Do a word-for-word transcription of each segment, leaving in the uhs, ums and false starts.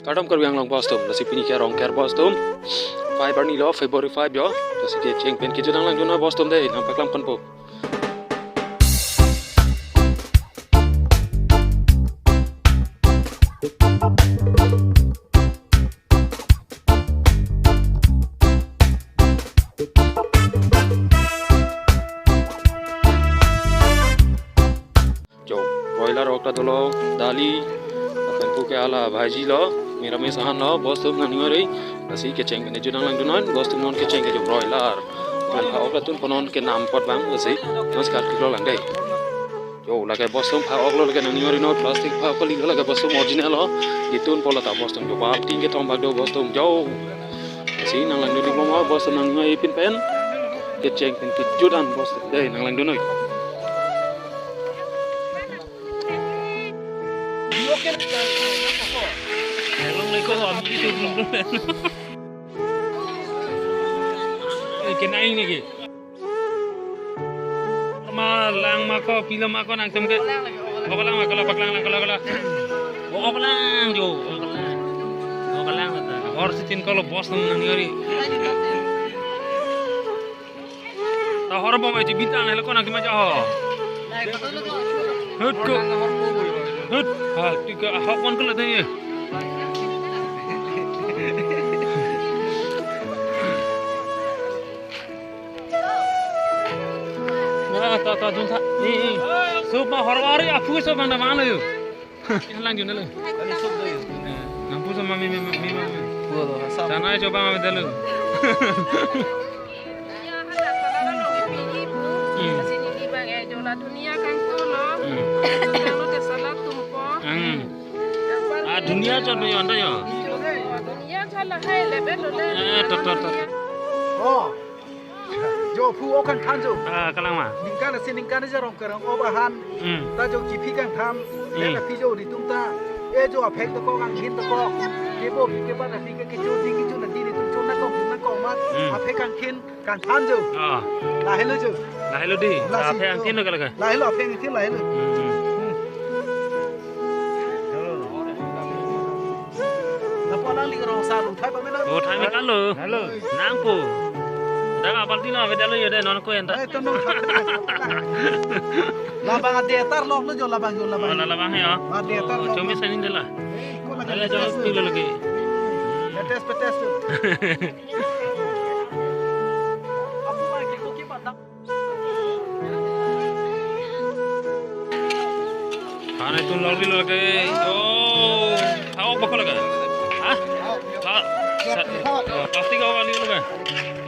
Kardom Karbi Anglong bostum, lasi pini ke Rongker bostum. Five arni lo, February five jo. Lasi kecheng pen kejut nanglangdun noi bostum dei, nangpaklang ponpo. Jo, broiler ok ta dolo, dali, lapen puke hala bhaji lo, miramis ahan lo, bostum nangning ore, lasi kecheng pen kejut nanglangdun noi, bostum non kecheng ke jo broiler. Pen ha ok ta tunpo non ke nam apot abang, lasi, non sekat kilo lang dei. Jo, lake bostum ha ok lo lake nangning ore non, plastic ha ok kali lo lake bostum original lo, itunpo lata bostum jo, balting kethom bak do bostum jo. Lasi nanglangdun ikbom bostum nangning ore pin pen, kecheng pen kejut an bostum dei nanglangdun noi. Kenai niki. Ma lang ma ko, pilo ma ko nangtum ke. Okelang ma ko la, paklang lang ko la, ko la. O, okelang jo, okelang. Okelang ta. Hor sitin ko lo bostum nangning ore. Ta hor bom aji bintang helo ko nang kima jaho. Hut ko. Hut. Ha, tika hok mon ko la tanya. Wah, ta, ta, dun sa. Ni, ni. Sup ma hor wari apu so bang da mana yo. Lang jun lo. Kali sup do yo. Nang puso ma mi mi mi mi. Pulo asam. Sana coba ma dalu. Hmm. Hmm. Ah, dunia chot yo anda yo. Eh, tot, tot, tot. Oh. Jo phu okan khan jo. Ah, kalang ma. Ningkan si ningkan si rong kerang obahan. Hmm. Ta jo kipi kangtham. Hmm. Dak aphi jo netum ta. E jo aphek dokok anghin dokok. Kebo keba na phi ke kecho di kecho na di netum chon nangkok nangkok mat. Hmm. Aphek anghin kangtham jo. Ah. Lahelo jo. Lahelo di. Lasi aphek anghin lo kalaka. Lahelo aphek anghin lahelo. Hmm. Hmm. Lapu alangli rong sa lung thai pamena. Oh, thai me kalo. Hello. Nangpo. Dak apal tino ave dalo yo de non ko enta. Eh, to non. Labang ade tar lok lo jo labang jo labang. Oh, la labang ya. Ade tar lok. Chomi sanin dela. Eh, ko lagi. Dela jo pilo lagi. Petes petes tu. Apu lagi ko ki pandang. Anai tun lorry lo lake. Oh, ha ok bako lake. Ha? Pla-, sa-, oh, plastic ok kali lake.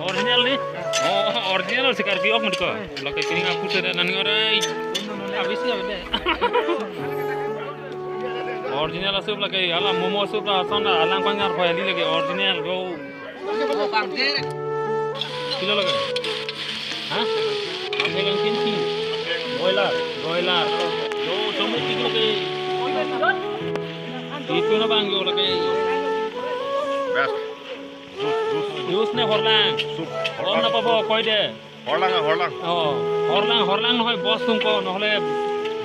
Original ni? Oh, original si Karbi ok mati ko. Lake kini aku sudah nani orai. Habis ya benda. Original asup lake. Alam momo asup la son la alang pangar payali lake original go. Pilo lake? Ha? Aphek angkin si. Broiler, broiler. Jo, chomi pik lake. Itum na bang jo lake. Best. Juice, juice. Juice ne horlang. Soup. Horlang na pabo koi de. Horlang, horlang. Oh, horlang, horlang nohoi bostum ko nohole.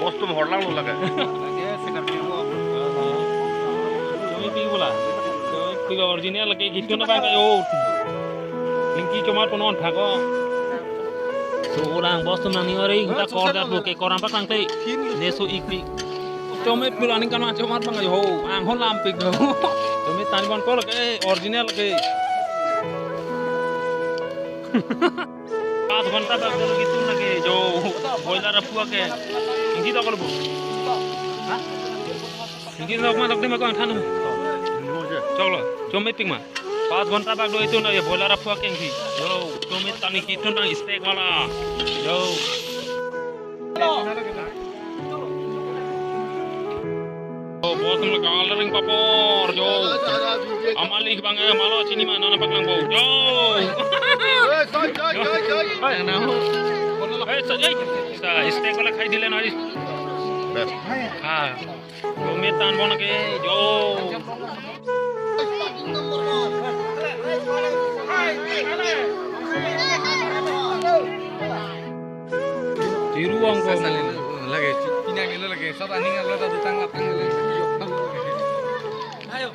Bostum horlang lo lake. Chomi pik bola. Chomi pik original lake gitu na bang yo. Pinky chomat ponon thako. So ulang bostum nangning ore kita kor dat bo ke koram pak nangte. Ne so ik pik. Chomi pik aning kan chomat bang yo. Anghon lam pik do. Chomi tani bon ko lake original ke. पाँच घंटा तक जल की तुम लगे जो बॉयलर रखुआ के इंगी तो कल बो। हाँ? इंगी तो अपना तक दे मैं को अंठान में। चलो, जो मैं पिक में। पाँच घंटा तक दो इतु ना ये बॉयलर रखुआ के इंगी। जो, जो मैं तानी की तुम ना स्टेक वाला। जो। Oh, bostum lake coloring papor jo. Amalik bang eh malo chini ma nana paklang bo. Jo. Hai, na ho. Eh, sa, eh, sa, steak wala khai dile na. Best. Ha. Jo, metan bon ke jo. Chiru ang ko. Lagi, pinang ilo lagi. Sat aning alo ta dutang lapang ilo. Ayo.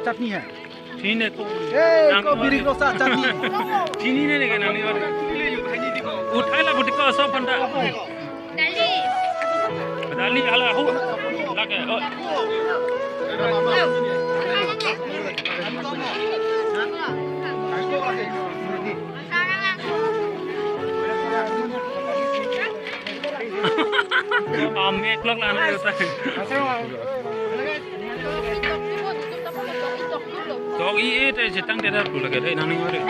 Chutney hai. Chutney to. Hey, nang ko birik dosa chutney. Chutney ne ne nang ni. Uthai la buti ko sob phanta. Dali. Dali hala hu. Lake. Oh. Ame klok la na yota. Tok i e te chetang te da pula ke dai nang ni mari.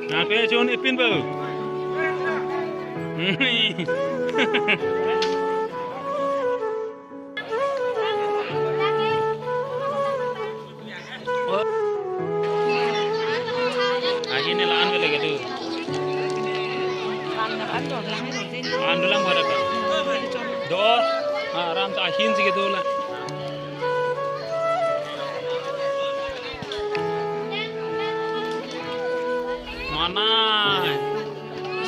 Nake chun ipin bo. Ahin ne la-an ke lagi tu. An dolang pada ka. Do, ah, aram ta ahin si ke dolang. Mana?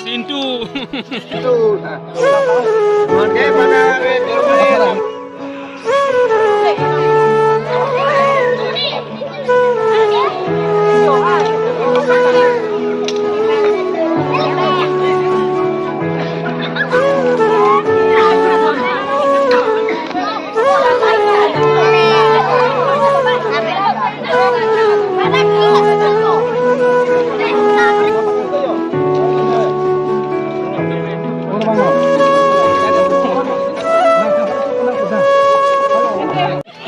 Sintu.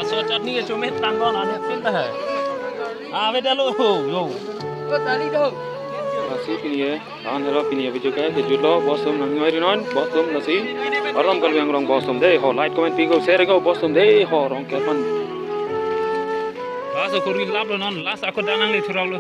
Laso chutney ke chomit tangdon ane pin ta hai. Ave dalo ho, yo. Lasi pini ke, an helo pini ke video ke, kejutlo, bostum nang ngoi rinon, bostum lasi. Aram Karbi Anglong bostum dei ho, like, comment, pi ko, share ko, bostum dei ho, Rongkerpon. Laso khuri laplo non, last ako danang le thurau lo.